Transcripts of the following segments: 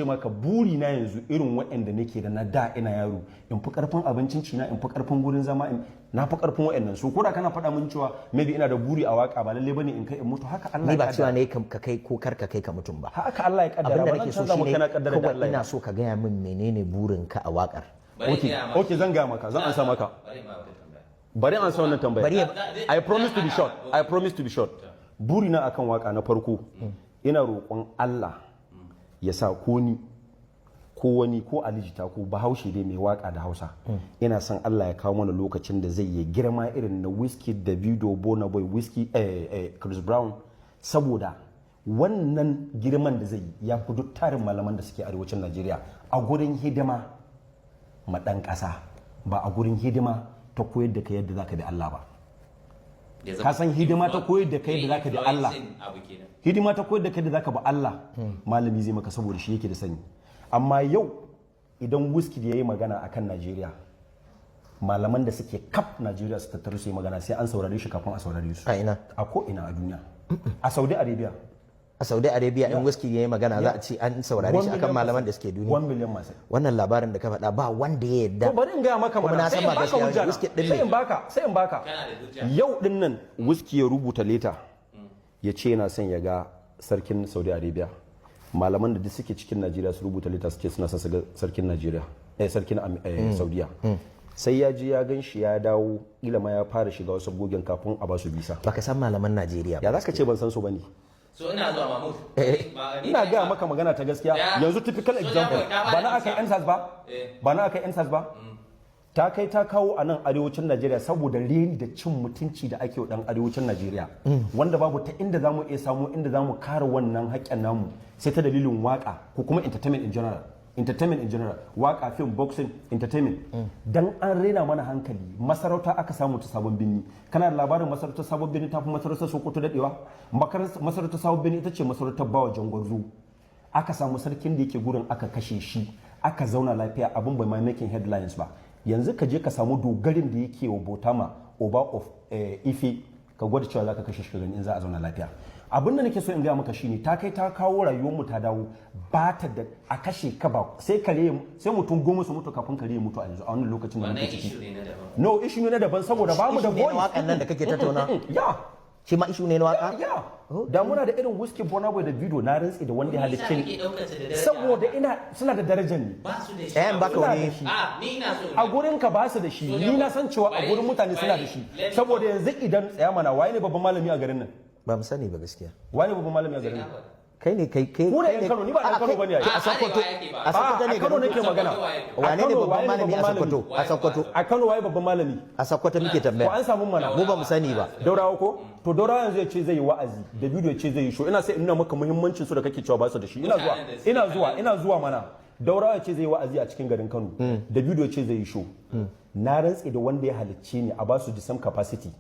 Maka buri na yanzu, irin waɗanda nake da na da ina yaro, in fi karfin abincin cina, in fi karfin gurin zama, in na fi karfin waɗannan. So ko da kana faɗa min cewa maybe ina da buri a waka, ba lalle bane in kai in mutu. Haka Allah Ni ya ba cewa kaddara. ne ka kai ko kar ka kai ka mutum ba. Haka Allah ya kaddara. Abinda Ba nake zan so canza maka shine na kaddara da kawai Allah ya ina so ka gaya min menene burinka a wakar. Bari Okay. in gaya ma. Okay, zan gaya maka, zan ansa maka. Bari ma wata tambaya. Bari an ansa wannan tambaya. Bari I promise to be short. I promise to be short. Burina akan waka na farko, ina roƙon Allah ya sa ko ni ko wani ko Ali Jita ko Bahaushe dai mai waka da Hausa, ina son Allah ya kawo mana lokacin da zai yi girma irin na Wizkid, Davido, Burna Boy, Wizkid, Chris Brown, saboda wannan girman da zai yi ya fi duk tarin malaman da suke arewacin Najeriya a gurin hidima ma ɗan ƙasa, ba a gurin hidima ta koyar da kai yadda zaka bi Allah ba. Ya zama Ka san hidima ta koyar da kai yadda zaka bi Allah. Influencing abu kenan. Hidima ta koyar da kai da zaka bi Allah, malami zai maka, saboda shi yake da sani. Amma yau idan Wizkid ya yi magana akan Najeriya, malaman da suke kaf Najeriya su tattaru su yi magana, sai an saurare shi kafin a saurare su. A ina? A ko ina a duniya, a Saudi Arabia. A Saudi Arabia, in Wizkid ya yi magana, za a ce an saurare shi akan malaman da suke duniya? 1 million masu. Wannan labarin da ka faɗa, ba wanda ya yarda. To, bari in gaya maka Kuma mana. na Sai san in ba baka gaskiya hujja bane. na. Wizkid din Sai ne. in baka, sai in baka. Kana da hujja? Yau din nan Wizkid ya rubuta letter ya ce yana son ya ga sarkin Saudi Arabia, malaman da duk suke cikin Najeriya su rubuta letter su ce suna son su ga sarkin Najeriya, sarkin Saudiya. Sai ya je ya gan shi ya dawo, kila ma ya fara shiga wasu gogen kafin a ba su visa. Baka san malaman Najeriya Ya ba. zaka ce ban san su bane? So ina zuwa, Mahmud. Ina gaya maka magana ta gaskiya. Yanzu typical Soja example, Boy, ka bada ba na aka yi amsa. EndSARS ba? Eh. Ba na aka yi EndSARS ba? Ta kai ta kawo a nan arewacin Najeriya, saboda reni da cin mutunci da ake wa dan arewacin Najeriya, wanda babu ta inda zamu iya samu inda zamu kare wannan haƙƙin namu sai ta dalilin waka ko kuma entertainment in general. Entertainment in general, waka, film, boxing, entertainment. Dan an rena mana hankali, masarauta aka samu ta Sabon Birni. Kana da labarin masarautar Sabon Birni ta fi masarautar Sokoto dadewa? Masarautar Sabon Birni ita ce masarautar Bawa Jangwarzo. Aka samu sarkin da yake gurin, aka kashe shi, aka zauna lafiya. Abin bai ma making headlines ba. Yanzu ka je ka samu dogarin da yake wa botama Oba of Ife, ka gwada cewa za ka kashe shi, ka gani in za a zauna lafiya. Abin da nake so in gaya maka shine, ta kai ta kawo, rayuwar mu ta dawo ba ta da a kashe ka ba, sai kare, sai mutum 10 su mutu kafin kare ya mutu a yanzu, a wannan lokacin da Wannan muke ciki. issue ne na daban. No, issue ne na daban, saboda ba mu da Issue ne na voice. waƙan nan da kake tattauna? Ya. Shi ma issue ne na waka? Ya, da muna da irin Wizkid, Burna Boy da Davido, na rantsi da wanda ya halicce Nisa ni. kake ɗaukar su da daraja? Saboda ina suna da darajar ne. Ba su da shi. Eh, in baka Suna wani da shi. A ni ina so A gurin ka ba su da shi, ni na san cewa a gurin mutane suna da shi. Saboda yanzu idan, tsaya mana, waye ne babban malami a garin nan? Ba mu sani ba gaskiya. Waye ne babban malami a garin nan? Kai ne, kai kai Ku ne kai. yan Kano, ni ba ɗan A'a, Kano bane ai. A Sokoto. Arewa yake ba. A Sokoto A ne Kano garin nake ku. magana. Wane A ne Kano, babban waye ne malami a babban Sokoto? A Sokoto. A Kano waye babban malami? A Sokoto muke Ko tambaya. an samu mana. Mu ba mu sani ba. Daurawa ko? To, Daurawa yanzu ya ce zai yi wa'azi, Davido ya ce zai yi show. Ina sai in nuna maka muhimmancin su da kake cewa ba su da shi. Ina zuwa, Mutanen da suke ina zuwa, ina zuwa mana. Daurawa ya ce zai yi wa'azi a cikin garin Kano, Davido ya ce zai yi show. Na rantse da wanda ya halicce ni, a ba su the same capacity,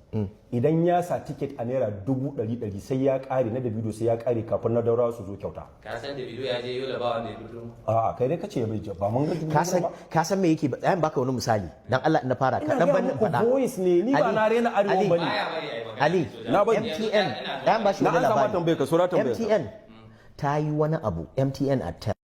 idan ya sa ticket a naira 100,000, sai ya kare na Davido, sai ya kare kafin na Daurawa su zo kyauta. Ka san Davido ya je Yola, ba wanda ya fito. A'a, kai dai kace ya bai je ba, mun ga dubu Ka san ba. Ka san me yake ba? Tsaya in baka wani misali dan Allah, in na fara ka Ina dan gaya ban muku faɗa. voice ne, ni ba Ali, na rena arewa Ali, bane. Baya bari ayi magana. Ali, Na bari. MTN, dan ba shi Na wani an sama labari. tambaye ka, sura tambaye ka. MTN ta yi wani abu, MTN a